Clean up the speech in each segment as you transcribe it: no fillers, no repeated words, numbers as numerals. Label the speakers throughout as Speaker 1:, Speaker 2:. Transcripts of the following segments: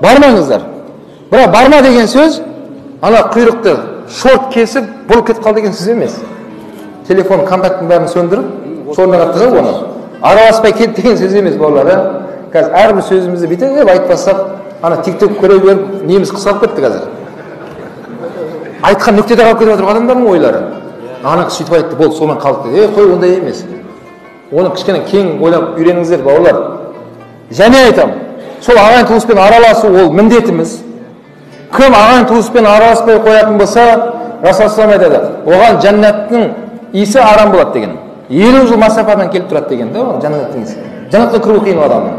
Speaker 1: Бармаңыздар. Бірақ барма деген сөз ана құйрықты шорт кесіп бұрып кетіп қал деген сөз емес. Телефон контактының бәрін сөндіріп, шорныға тығып оны араласпай кет деген сөз емес, бауырлар. Қазір әрбір сөзімізді бүйтіп айтпасақ, ана тик-ток көре беріп неміз қысқарып кетті қазір. Айтқан нүктеде қалып кетіп жатыр адамдардың ойлары. Ана сөйтіп айтты, болды, сонымен қалды деді. Қой, ондай емес. Оны кішкене кең ойлап үйреніңіздер, бауырлар. Және айтамын, сол ағайын туыспен араласу ол міндетіміз. Кім ағайын туыспен араласпай қоятын болса, Расулаллах айтады, оған жәннаттың иісі арам болады деген. 50 жыл масафадан келіп тұрады деген да, ол жәннаттың иісі. Жәннатқа кіру қиын адамның.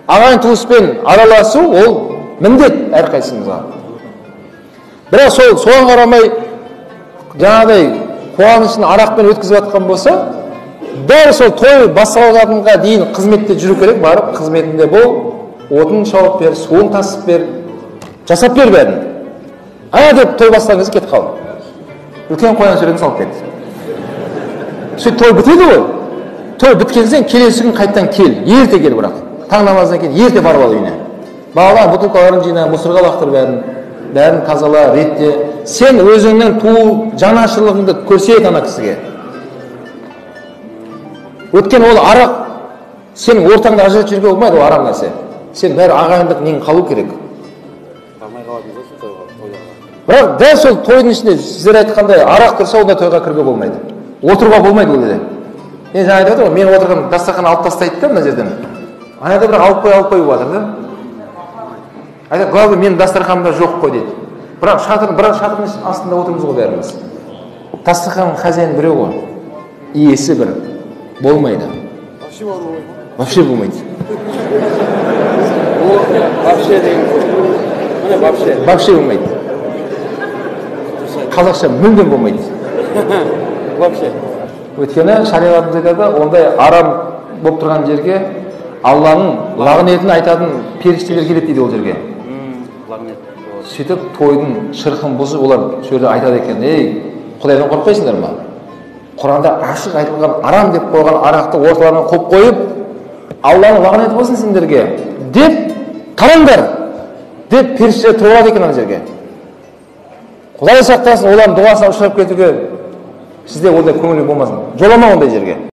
Speaker 1: Ағайын туыспен араласу ол міндет әрқайсымызға. Бірақ сол соған қарамай жаңағыдай қуанышын арақпен өткізіп жатқан болса, дәл сол той басталғанға дейін қызметте жүру керек, барып қызметінде бол, отын шауып бер, суын тасып бер, жасап бер бәрін. Ана деп той басталған кезде кетіп қал. Үлкен қоян суретін салып кет. Сөйтіп той бітеді ғой. Той біткен соң келесі күн қайтадан кел, ерте кел бірақ. Таң намазынан кейін ерте барып ал үйіне. Балалар бутылкаларын жина, мусорға лақтыр бәрін. Бәрін тазала, ретте. Сен өзіңнің туу жанашырлығыңды көрсет ана кісіге. Өткен ол арақ сенің ортаңда ажыратып жіберуге болмайды, ол арам нәрсе. Сен бәрі ағайындық нең қалу керек. Бірақ дәл сол тойдың ішінде сіздер айтқандай арақ тұрса, онда тойға кіруге болмайды. Отыруға болмайды ол жерде. Мен жаңа айтып отырмын, мен отырған дастархан алып тастайды да мына жерден. Ана жерде бірақ алып қой, алып қой болып жатыр да. Айтады, главное менің дастарханымда жоқ қой дейді. Бірақ шатырдың астында отырмыз ғой бәріміз. Дастарханның хозяины біреу ғой. Иесі бір. Болмайды. Вообще болмайды.
Speaker 2: Вообще деген. Міне вообще.
Speaker 1: Вообще болмайды. Қазақша мүлдем болмайды.
Speaker 2: Вообще.
Speaker 1: Өйткені шариғатымыз айтады, ондай арам болып тұрған жерге Алланың лағнетін айтатын періштелер келеді дейді ол жерге. Сөйтіп тойдың шырқын бұзып олар сол жерде айтады екен, ей, Құдайдан қорықпайсыңдар ма? Құранда ашық айтылған арам деп қойған арақты орталарына қойып қойып, Алланың лағнеті болсын сендерге деп тараңдар деп періштелер тұрып алады екен ана жерге. Құдай сақтасын, олардың дұғасына ұшырап кетуге сізде ондай көңіл болмасын. Жолама ондай жерге.